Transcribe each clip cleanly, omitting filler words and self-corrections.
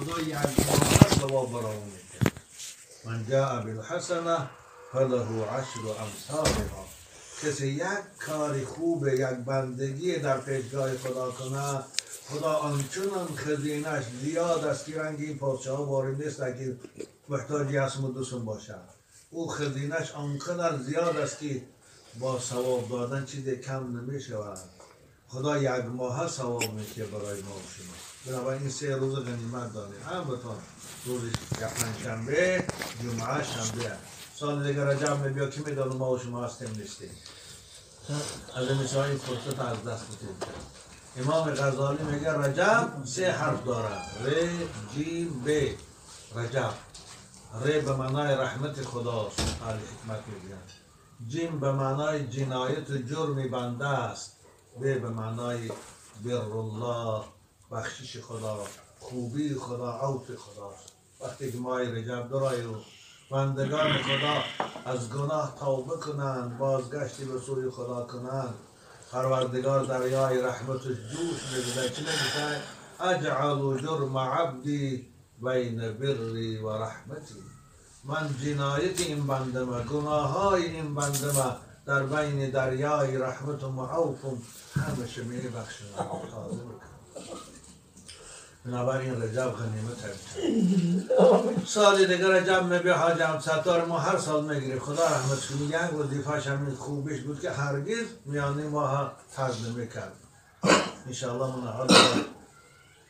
خدا یک ماه ثواب برای میده. من جاء بالحسنه فله عشر امثالها. کسی یک کار خوب، یک بندگی در پیشگاه خدا کنه، خدا آنچنان خزینش زیاد است که رنگ این پادشاه وارد نیست که محتاجی اسم و دوستم باشه. او خزینش آنقدر زیاد است که با ثواب دادن چیز کم نمی شود. خدا یک ماه ثواب میده برای ما و شما. بنابراین این سه روز غنیمت دانیم. همتان روز پنجشنبه، جمعه، شنبه. سال دیگه رجب میبیا که میدانم ما و شما هستیم نیستیم. از این مثال این فرصت از دست میدیم. امام غزالی میگه رجب سه حرف دارد، ر جیم ب. رجب ر به معنای رحمت خداست، اهل حکمت میگن. جیم به معنای جنایت و جرم بنده است. ب به معنای بر الله، بخشش خدا، خوبی خدا، عفو خداست. وقتی که ماه رجب درآید و بندگان خدا از گناه توبه کنند، بازگشتی به سوی خدا کنند، پروردگار دریای رحمتش جوش می‌زند. چی می‌گوید؟ اجعل جرم عبدی بین بری و رحمتی. من جنایت این بنده ما، گناههای این بنده ما در بین دریای رحمت و معوفم همشه میبخشم، تازه میکنم. بنابراین رجب غنیمت هست. سال دیگه رجب میبیا حاج عبدالستار ما هر سال میگیره، خدا رحمتش کنه. یک وظیفه‌ش همین خوبیش بود که هرگز میانه ماه طرد نمیکرد. انشاءالله من حال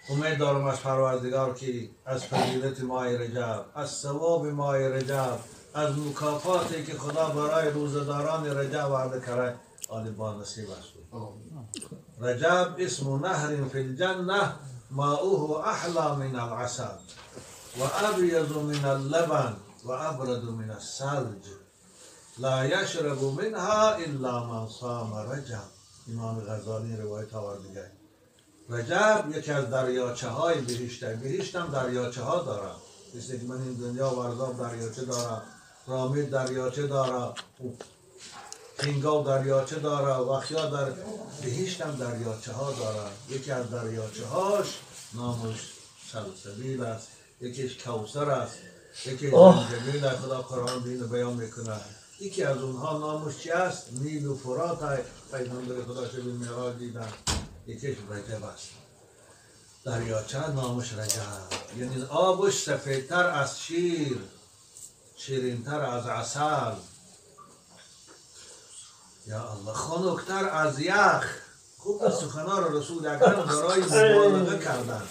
امید دارم از پروردگار که از فضیلت ماه رجب، از ثواب ماه رجب، از مکافاتی که خدا برای روزه‌داران رجب وعده کرده، آن با نصیب است. رجب اسم نهر فی الجنه ماؤه احلى من العسل و ابیض من اللبن و ابرد من الثلج لا یشرب منها الا من صام رجب. امام غزالی روایت آورده. رجب یکی از دریاچه های بهشت، بهشت هم دریاچه ها دارم. مثل که من این دنیا ورزاب دریاچه دارم، رامید دریاچه دارم، هنگاو دریاچه داره، وخیا در بهشت هم دریاچه ها داره. یکی از دریاچه هاش نامش سلسبیل است، یکیش کوثر است، یکیش زنجبیل است. خدا قرآن بین بیان میکنه. یکی از اونها نامش چی است؟ نیل و فرات. پیغمبر خدا شب معراج دیدن. یکیش رجب است. دریاچه نامش رجب، یعنی آبش سفیدتر از شیر، شیرینتر از عسل، یا الله، خنکتر از یخ. خوب سخنان رسول اکرم برای مبالغه کردن،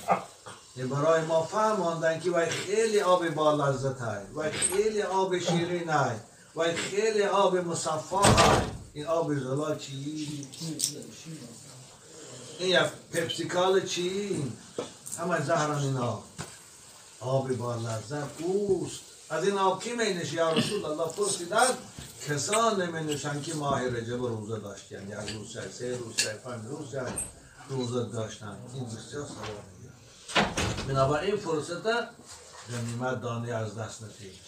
برای ما فهماندن که وای خیلی آب با لذت های، وای خیلی آب شیرین های، وای خیلی آب مصفا های. این آب زلال چی؟ این یک پپسیکال چی؟ همه زهران اینا. آب با لذت اوست. از این آب کی می نشه یا رسول الله؟ پرسیدن کسان می نشن که ماه رجب روزه داشتن، یک روز، سه روز، پنج روز روزه داشتن. این بسیار ثواب میگیرن. بنابراین فرصت غنیمت دانی از دست ندهید.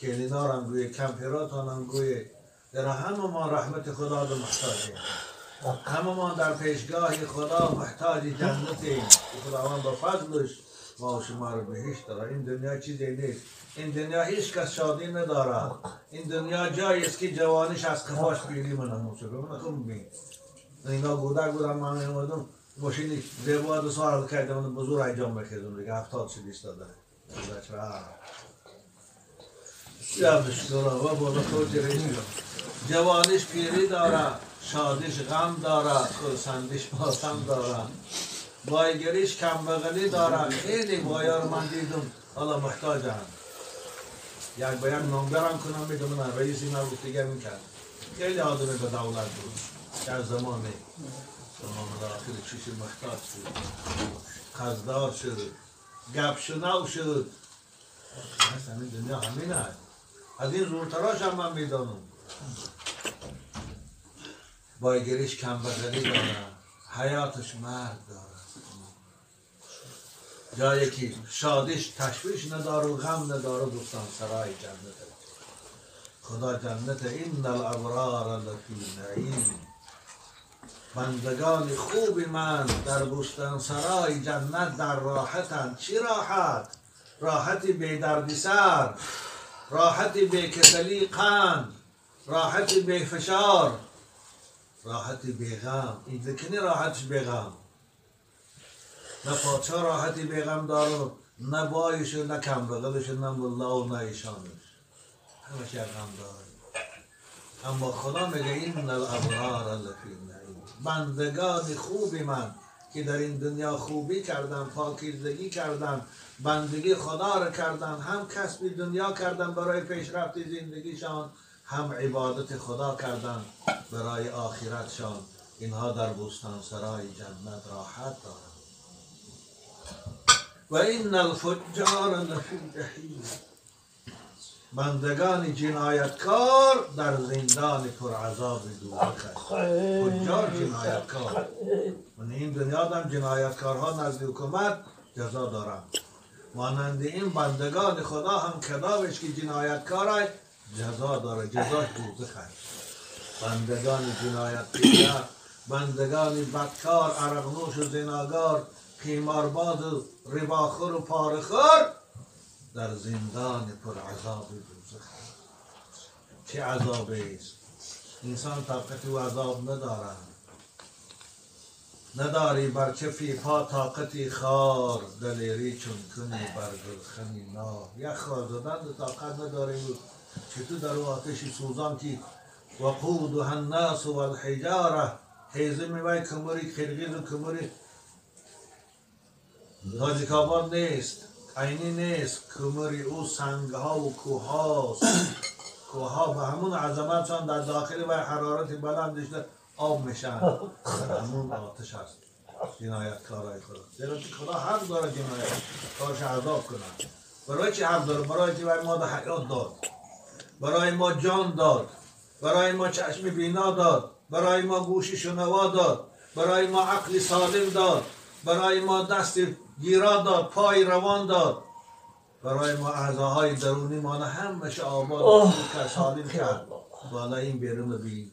کلینارم گوی، کمپیراتانم گوی، در همه ما رحمت خدا رو محتاجیم. همه ما در پیشگاه خدا محتاج جنتیم. خداوند با فضلش ما و شما رو بهشت داره. این دنیا چیزی نیست. این دنیا هیچ کس شادی نداره. این دنیا جایی است که جوانیش از قفاش پیری من موسیقی من خوب بین. اینا گودک بودم، من اومدم ماشین زیبا دو سال کردم، من بزرگ انجام می‌کردم دیگه 70 شد ایستاده. جوانیش پیری داره، شادیش غم داره، خرسندیش ماتم داره، بایگریش کمبغلی داره. خیلی بایار من دیدم حالا محتاجم، یک به یک نامبرم کنم میدم من رئیسی من بود دیگه میکرد. خیلی آدم به دولت بود در زمانه آخر چیزی محتاج شد، قرضدار شد، گپ شنو شد. همین دنیا همین هست. از این زورتراش هم من میدانم. بایگریش کمبغلی داره، حیاتش مرگ داره، جایی که شادیش تشویش نداره و غم نداره. دوستان سرای جنت خدا جنت. ان الابرار لفی نعیم. بندگان خوب من در بستان سرای جنت در راحتند. چی راحت؟ راحتی بی دردسر، راحتی بی کسلی قند، راحتی بی فشار، راحتی بی غم. این ذکنی راحتش بی غم. نه پادشاه راحتی بی غم داره، نه بایش، نه کم بغلش، نه ملا و نه ایشانش، همش یک غم داره. اما خدا میگه این الابرار لفی نعیم، بندگان خوبی من که در این دنیا خوبی کردن، پاکیزگی کردن، بندگی خدا را کردن، هم کسب دنیا کردن برای پیشرفت زندگیشان، هم عبادت خدا کردن برای آخرتشان، اینها در بستان سرای جنت راحت دارند. و این الفجار لفی جحیم، بندگان جنایتکار در زندان پرعذاب دوزخ. فجار جنایتکار، این دنیا هم جنایتکارها نزد حکومت جزا دارند. مانند این بندگان خدا هم کدامش که جنایتکار جزا داره، جزاش دوزخ است. بندگان جنایتکار، بندگان بدکار، عرقنوش و زناگار، قیمارباز و رباخور و پاره‌خور در زندان پر عذاب دوزخ. چه عذابی است؟ انسان طاقت و عذاب ندارد. نداری بر کفی پا طاقتی خار، دلیری چون کنی بر گلخنی نار. یک خار زدن طاقت نداری، چطور در آتشی سوزان که وقودها الناس والحجاره، هیزم وی کمری قرقیز و کمری تاجیک آباد نیست، عینی نیست، کمری او سنگ ها و کوه هاست. کوه ها به همون عظمتشان در داخل و حرارت بلندش آب میشن، در همون آتش هست جنایتکارای خدا. زیرا که خدا حق داره جنایت کارش عذاب کنه. برای چی حق داره؟ برای که برای ما حیات داد، برای ما جان داد، برای ما چشم بینا داد، برای ما گوش شنوا داد، برای ما عقل سالم داد، برای ما دست گیرا داد، پای روان داد، برای ما اعضاهای درونی ما همش آباد کرد، سالم کرد. بالا این بیرون بین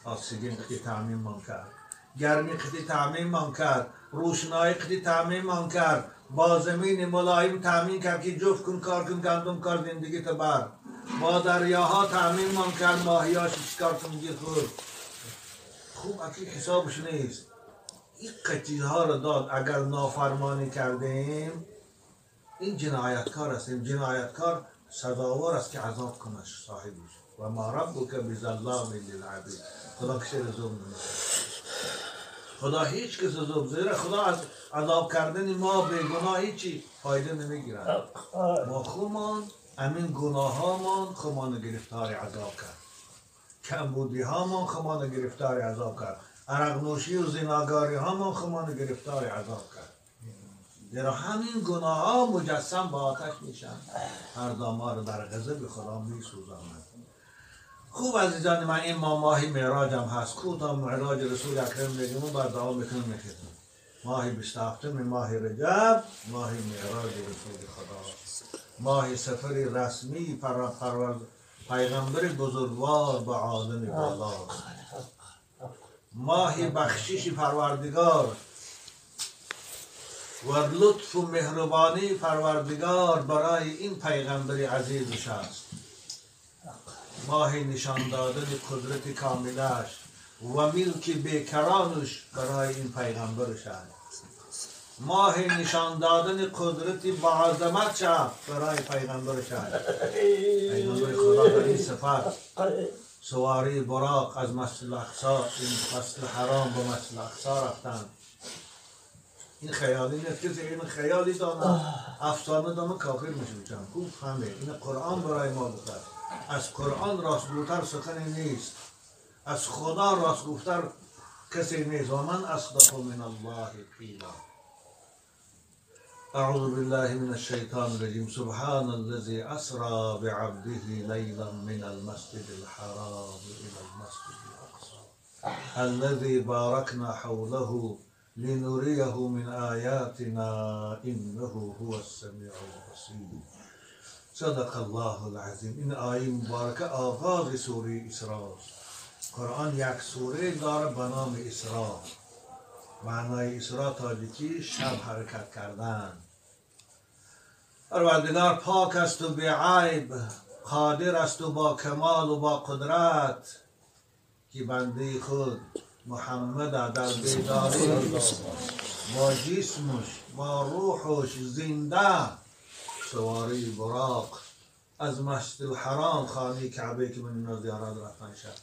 اکسیژن قطعی تامین من کرد، گرمی قطعی تامین من کرد، روشنایی قطعی تامین من کرد، با زمین ملایم تامین کرد که جفت کن، کار کن، گندم کار، زندگی تو بر. با دریاها تامین من کرد، ماهیاش شکار کن، گیر خورد. خوب اکی حسابش نیست. این چیزها رو داد. اگر نافرمانی کردیم این جنایتکار هستیم. جنایتکار سزاوار است که عذاب کنه صاحبش. و ما ربک بظلام للعبید. خدا کسی رو ظلم نمی‌کنه. خدا هیچ کس ظلم، زیرا خدا از عذاب کردن ما به گناه هیچی فایده نمیگیرد. ما خودمان همین گناهامان خودمان گرفتار عذاب کرد، کمبودی هامان خودمان گرفتار عذاب کرد، عرق نوشی و زناگاری هامان خودمان گرفتار عذاب کرد. زیرا همین گناه ها مجسم با آتش میشن، هر ما رو در غضب خدا میسوزاند. خوب عزیزان من، این ما ماهی معراج هم هست. خوب تا معراج رسول اکرم میگیم و بعد دعا میکنیم میخیدیم. ماهی 27 ماه رجب، ماهی معراج رسول خدا، ماه سفر رسمی پیغمبر بزرگوار به عالم بالا، ماه بخشش پروردگار و لطف و مهربانی پروردگار برای این پیغمبر عزیزش است. ماه نشان دادن قدرت کاملش و ملک بیکرانش برای این پیغمبرش است. ماه نشان دادن قدرت با عظمتش برای پیغمبرش است. پیغمبر خدا در این سفر سواری براق از مسجد الاقصی، این مسجد حرام به مسجد الاقصی رفتند. این خیالی نیست، کسی این خیالی دانه افسانه دانه کافر میشه. خوب فهمه این قرآن برای ما گفته. از قرآن راستگوتر سخنی نیست، از خدا راستگوتر کسی نیست. و من اصدق من الله قیلا. اعوذ بالله من الشیطان الرجیم. سبحان الذي اسرى بعبده لیلا من المسجد الحرام الى المسجد الاقصى الذي باركنا حوله لنريه من آياتنا انه هو السمیع البصیر. صدق الله العظیم. این آیه مبارکه آغاز سوره اسراء است. قرآن یک سوره داره به نام اسراء. معنای اسراء تاجیکی شب حرکت کردن. پروردگار پاک است و بی عیب، قادر است و با کمال و با قدرت که بنده خود محمد در بیداری با جسمش با روحش زنده سواری براق از مسجد الحرام خانه کعبه که من اینا زیارت رفتن شد،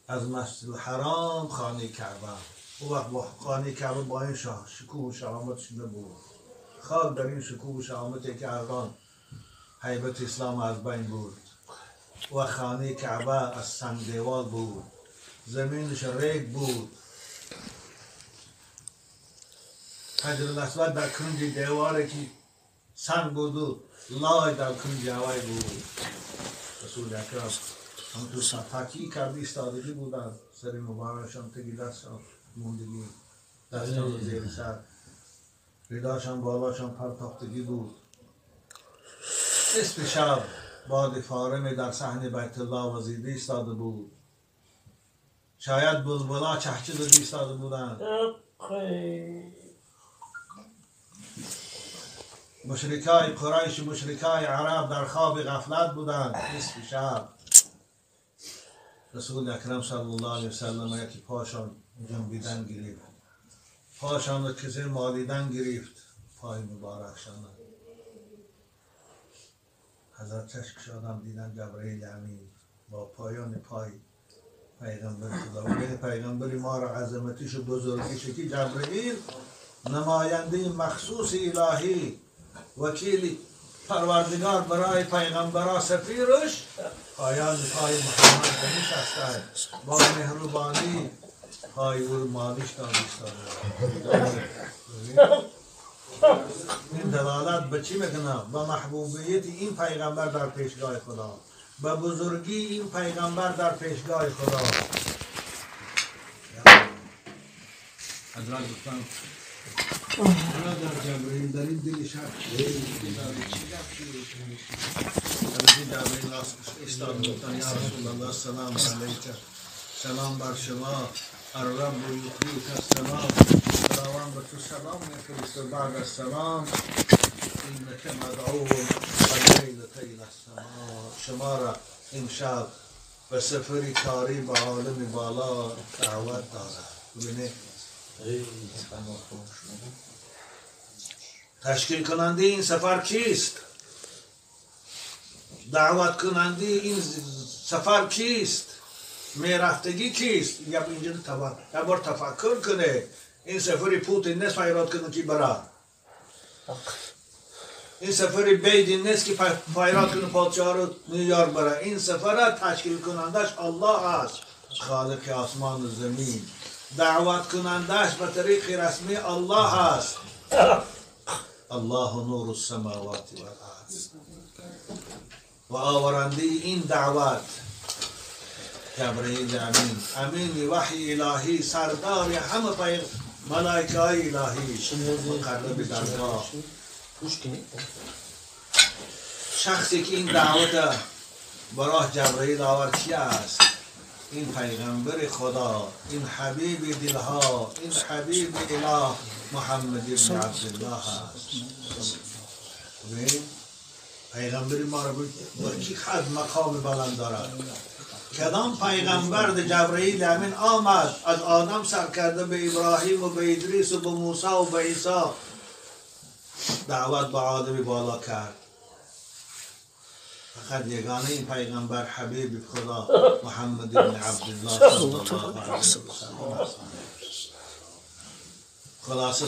از مسجد الحرام خانه کعبه. او وقت با خانه کعبه با این شکوه و شهامتش نبود. خاک در این شکوه و شهامتی که الان هیبت اسلام از بین بود. و خانه کعبه از سنگ دیوار بود، زمینش ریگ بود، حجر الاسود در کنج دیواری که سنگ بود و لای در کنج هوای بود. رسول اکرم هم تو تاکی کرده ایستادگی بودن، سر مبارکشان تگی دستشان موندگی، دستشان زیر سر، رداشان بالاشان پرتاختگی بود. نصف شب باد فارم در صحن بیت الله وزیده ایستاده بود. شاید بلبلا چهچه زده ایستاده بودند. مشرکای قریش و مشرکای عرب در خواب غفلت بودند. نصف شب رسول اکرم صلی الله علیه وسلم یکی پاشان جنبیدن گرفت، پاشان را کسی مالیدن گرفت، پای مبارکشان. حضرت چشم شدم دیدن جبرئیل امین با پایان پای پیغمبر خدا. و پیغمبر ما را عظمتیش و بزرگیش که جبرئیل نماینده مخصوص الهی، وکیل پروردگار برای پیغمبرا، سفیرش پایان پای محمد نشسته، با مهربانی پای او مالش داد. این دلالت به چی میکنه؟ به محبوبیت این پیغمبر در پیشگاه خدا، به بزرگی این پیغمبر در پیشگاه خدا. حضرت گفتن برادر جبرئیل در این دل شب چی جبرئیل ایستاد گفتن یا رسول الله سلام علیک، سلام بر شما، الرب یقریک السلام، خداوند به تو سلام میفرسته بعد از سلام، انک مدعو اللیلة الی السماء، شما را امشب به سفری کاری به عالم بالا دعوت دارد. ببینید تشکیل کننده این سفر کیست؟ دعوت کننده این سفر کیست؟ میرفتگی کیست؟ یا اینجا یه بار تفکر کنه. این سفری پوتین نیست فیراد کنه که برا، این سفری بیدین نیست که فیراد کنه پادشاه رو نیویورک برا. این سفر تشکیل کنندش الله است، خالق آسمان و زمین. دعوت کنندش به طریق رسمی الله است. الله نور السماوات والارض. و آورنده این دعوت جبرئیل امین، امین وحی الهی، سردار همه ملائکه های الهی، مقرب درگاه. شخصی که این دعوت براه جبرئیل آورد کی است؟ این پیغمبر خدا، این حبیب دلها، این حبیب اله، محمد بن عبدالله است. پیغمبر ما را با کی حد مقام بلند دارد؟ کدام پیغمبر جبرئیل امین آمد از آدم سر کرده به ابراهیم و به ادریس و به موسی و به عیسی دعوت به عالم بالا کرد؟ فقط یگانه این پیغمبر حبیب خدا محمد بن عبدالله صلی الله علیه وسلم. خلاصه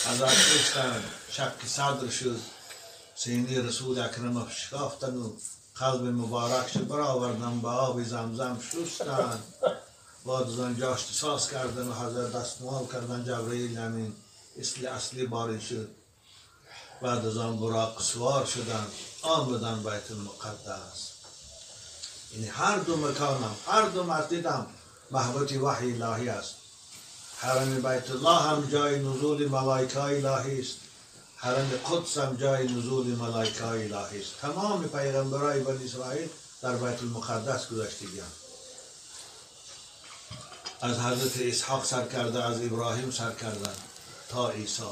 حضرت گفتند شک صدر شد، سینه رسول اکرم شکافتن و قلب مبارک شد برآوردن، به آب زمزم شستن، بعد از آنجا اختصاص کردن و حضرت دستمال کردن جبرئیل امین اصلی باری شد. بعد از آن براق سوار شدن آمدن بیت المقدس. یعنی هر دو مکانم، هر دو مسجدم محبت وحی الهی است. حرم بیت الله هم جای نزول ملائکه الهی است، حرم قدس هم جای نزول ملائکه الهی است. تمام پیغمبرای بنی اسرائیل در بیت المقدس گذاشتگیان. از حضرت اسحاق سر کرده، از ابراهیم سر کرده تا عیسی.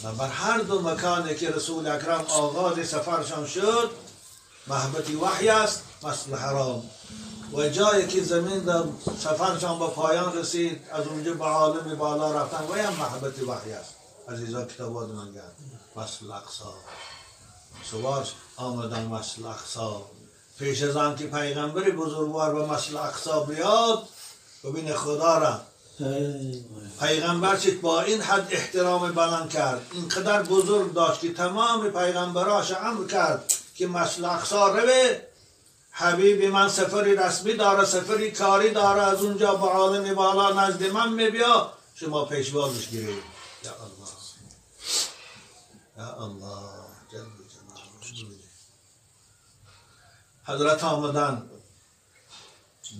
و بر هر دو مکانی که رسول اکرم آغاز سفرشان شد محبت وحی است، مسجد الحرام. و جایی که زمین در سفرشان به پایان رسید، از اونجا به عالم بالا رفتن و هم محبت وحی است. عزیزان کتابات من گرد مسجد الاقصی سوار آمدن مسجد الاقصی. پیش از آن که پیغمبر بزرگوار به مسجد الاقصی بیاد ببین خدا را پیغمبر چه با این حد احترام بلند کرد، اینقدر بزرگ داشت که تمام پیغمبراش امر کرد که مسجد الاقصی روه، حبیب من سفری رسمی داره، سفری کاری داره، از اونجا به عالم بالا نزد من میبیا، شما پیشوازش گیرید. یا الله، یا الله جل جلاله. حضرت آمدن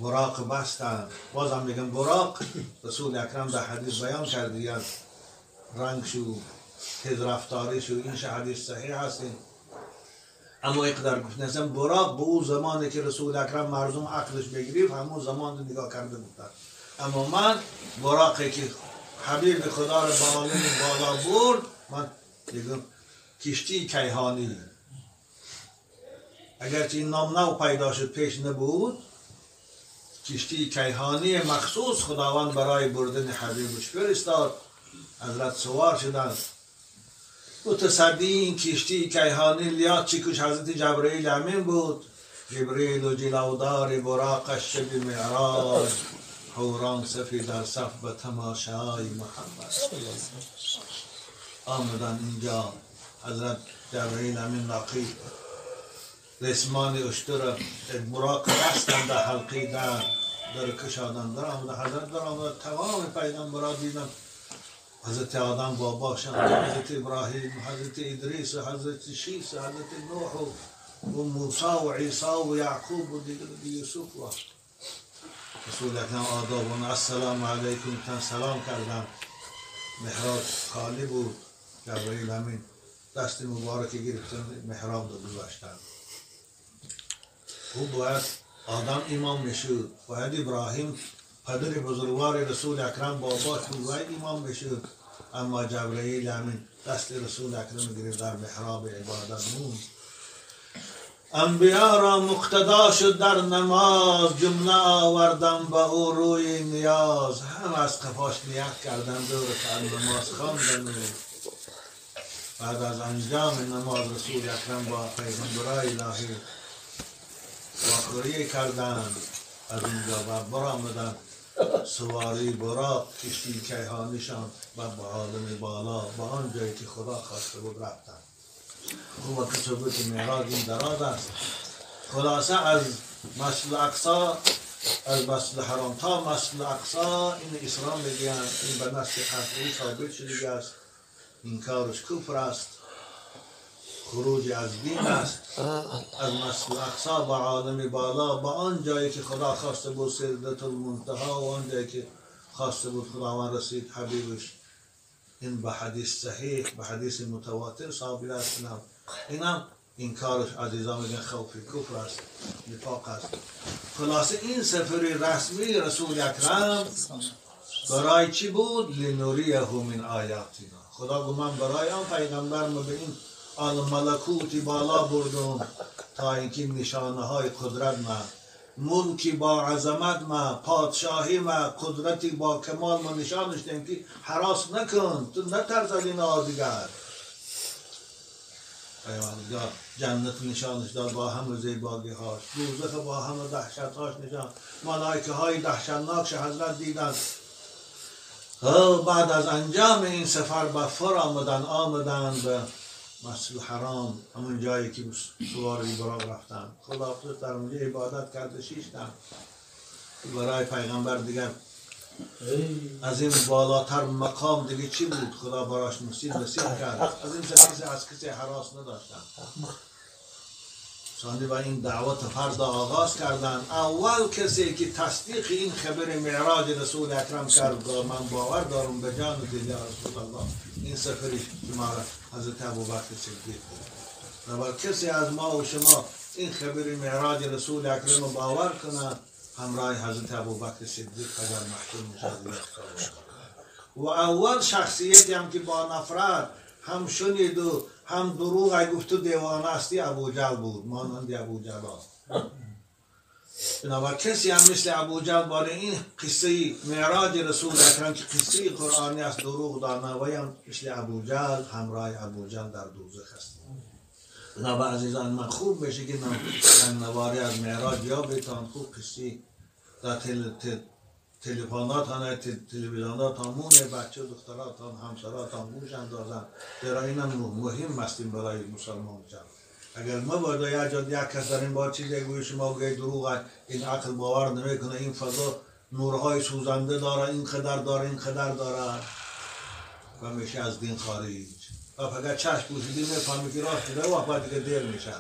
براق بستن. بازم میگم براق رسول اکرم در حدیث بیان کرد رنگ شو، تیز رفتاری شو، این حدیث صحیح هستین. اما اقدر گفت نزن براق به او زمانی که رسول اکرم مردم عقلش بگریف همون زمان نگاه کرده بودن. اما من براقی که حبیب خدا رو به عالم بالا برد، من میگم کشتی کیهانی، اگرچه این نام نو پیدا شد پیش نبود، کشتی کیهانی مخصوص خداوند برای بردن حبیبش فرستاد. حضرت سوار شدند. متصدی این کشتی کیهانی لیاد چیکوش حضرت جبرئیل امین بود. جبریل و جلودار براقش شب معراج، حوران صفی در صف به تماشای محمد. آمدن اینجا حضرت جبرئیل امین ناقی رسمان اشتر براق بستند در حلقی در کشادن در آمده. حضرت در آمده تمام پیغمبران دیدن، حضرت آدم باباشان، حضرت ابراهیم، حضرت ادریس، حضرت شیس، حضرت نوح و موسی و عیسی و یعقوب و دیگر یوسف و رسول اکرم آداب و السلام علیکم تن سلام کردن. محراب خالی بود، جبرئیل امین دست مبارک گرفتن محراب رو گذاشتن. او باید آدم امام میشد، باید ابراهیم پدر بزرگوار رسول اکرم باباش بود باید امام میشد، اما جبرئیل امین دست رسول اکرم گرفت در محراب عبادت موند. انبیا را مقتدا شد در نماز، جمله آوردم به او روی نیاز. هم از قفاش نیت کردن دو رکعت نماز خواندن و بعد از انجام نماز رسول اکرم با پیغمبرای الهی واخوری کردند. از اونجا و برآمدند سواری براق کشتی کیهانیشان و به عالم بالا به آن جایی که خدا خواسته بود رفتند. او وقت ثبوت معراج این دراز است. خلاصه از مسجد الاقصی، از مسجد الحرام تا مسجد الاقصی این اسلام میگن، این به نص قطعی ثابت شده است، این کارش کفر است، خروج از دین است. از مسجد الاقصی به عالم بالا به آن جایی که خدا خواسته بود سدرة المنتهی و آن جایی که خواسته بود خداوند رسید حبیبش، این به حدیث صحیح به حدیث متواتر ثابت است. اینم این کارش عزیزان میگن خوف کفر است، نفاق است. خلاصه این سفر رسمی رسول اکرم برای چی بود؟ لنوریه من آیاتنا. خدا گفت من برای آن پیغمبر ما به این آن ملکوتی بالا بردم تا اینکه نشانه های قدرت ما، ملکی با عظمت ما، پادشاهی ما، قدرتی با کمال ما نشانش دیم که هراس نکن، تو نترس از این دیگر. پیغمبر جنت نشانش داد با همه زیبایی هاش، دوزخ با همه دهشت هاش نشان، ملائکه های دهشتناک حضرت دیدن. بعد از انجام این سفر به فر آمدن به مسجد الحرام، همون جایی که سواری براق رفتن. خدا خود در اونجا عبادت کرده شیشتن. برای پیغمبر دیگر از این بالاتر مقام دیگه چی بود؟ خدا براش نصیب کرد. از این کسی از کسی هراس نداشتن. ثانی با این دعوت فرد آغاز کردن. اول کسی که تصدیق این خبر معراج رسول اکرم کرد، من باور دارم به جان و دل یا رسول الله، این سفری که ما حضرت ابوبکر صدیق بود. اول کسی از ما و شما این خبر معراج رسول اکرم باور کنه همراه حضرت ابوبکر صدیق اگر محکوم میشد. و اول شخصیتی هم که با نفرت هم شنید و هم دروغ گفت و دیوانه استی ابوجهل بود، مانند ابوجهل. بنابر کسی هم مثل ابوجهل برای این قصه معراج رسول اکرم که قصه قرآنی است دروغ دانه و هم مثل ابوجهل همراه ابوجهل در دوزخ است. بنابر عزیزان من خوب میشه که نواری از معراج یا بیتان خوب قصه در تلفناتان تلویزیوناتان مونه بچه دختراتان همسراتان گوش اندازن. در اینم مهم است برای مسلمان جان. اگر ما باید یک یک کس در این بار چیزی گوی شما گوی دروغ، این عقل باور نمیکنه، این فضا نورهای سوزنده داره، این قدر داره، این قدر داره و میشه از دین خارج. و فقط چشم پوشیدی میفهمی که راست بوده و بعد دیگه دل میشه.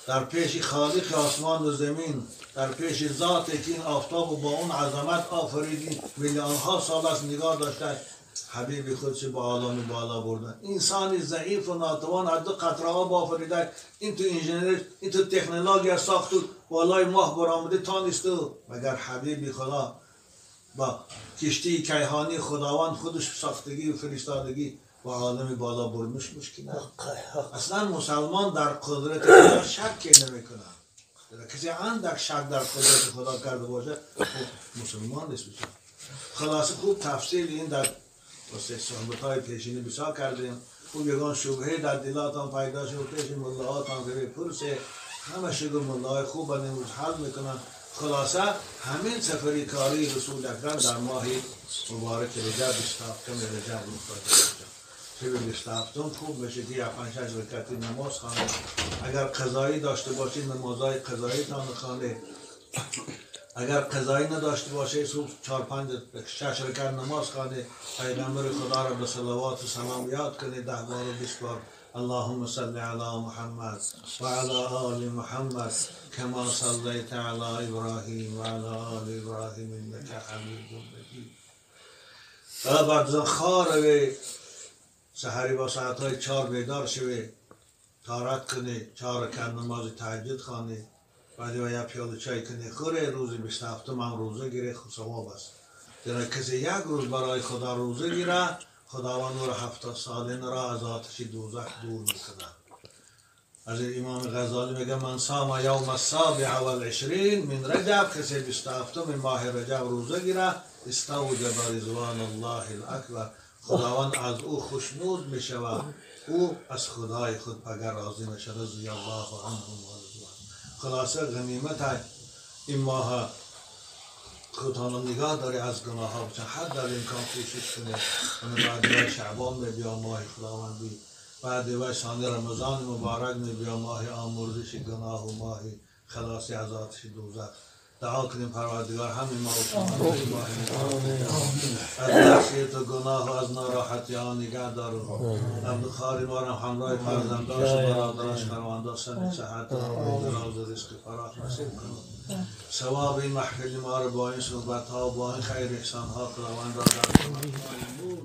در پیش خالق آسمان و زمین، در پیش ذاتی که این آفتاب و با اون عظمت آفریدی میلیون ها سال است نگاه داشته، حبیب خودش با عالم بالا بردن. انسان ضعیف و ناتوان از دو قطره آب آفریده، این تو انجینر، این تو تکنولوژی ساخت و بالای ماه برآمده تانست، مگر حبیب خدا با کشتی کیهانی خداوند خودش ساختگی و فرستادگی و عالم بالا بردنش مشکل است. اصلا مسلمان در قدرت خدا شک نمیکنه. کسی اندک شک در قدرت خدا کرده باشه مسلمان نیست. خلاصه خوب تفصیل این در صحبت‌های پیشینی بسیار کردیم. خوب یگان شبهه در دلاتان پیدا شد، پیش ملاهاتان که پرسه همه شگو ملاهای خوب امروز حل میکنن. خلاصه همین سفری کاری رسول اکرم در ماه مبارک رجب 27 رجب رخ داد. شب 27 خوب میشه که 5 6 رکعت نماز خوانه. اگر قضایی داشته باشید نمازهای قضایی تان خوانه. اگر قضایی نداشته باشه صبح 4 5 6 رکعت نماز خوانه. پیغمبر خدا را به صلوات و سلام یاد کنه 10 بار و 20 بار. اللهم صل على محمد وعلى آل محمد كما صليت على ابراهيم وعلى آل ابراهيم انك حميد مجيد. و بعد از خار سحری با ساعتهای 4 بیدار شوه، طهارت کنه، 4 رکعت نماز تهجد خوانه، بعد یا پیاله چای کنه خوره. روز 27 هم روزه گیره، خود ثواب است. در کسی یک روز برای خدا روزه گیره، خداوند او را 70 ساله را از آتش دوزخ دور میکنه. از امام غزالی میگه من صام یوم السابع والعشرین من رجب، کسی 27 ماه رجب روزه گیره، استوجب رضوان الله الاکبر، خداوند از او خوشنود میشود، او از خدای خود پگر راضی میشه، رضی الله عنهم و رضوان. خلاصه غنیمت این ماه خودتان نگاه داری از گناه ها بچن، حد در امکان کوشش کنه. بعد وای شعبان می بیا ماه خداوندی، بعد وای سال رمضان مبارک می بیا ماه آمرزش گناه و ماه خلاصی از آتش دوزخ. دعا کنیم پروردگار همین ما و شما ماه از معصیت و گناه و از ناراحتی ها نگه دارو. عبدالخاری ما را همراه فرزنداش و برادراش خرونداش سن صحت و دراز و رزق فراخ نصیب کنم. ثواب این محفل ما را با این صحبت ها و با این خیر احسان ها خداوند را در نور.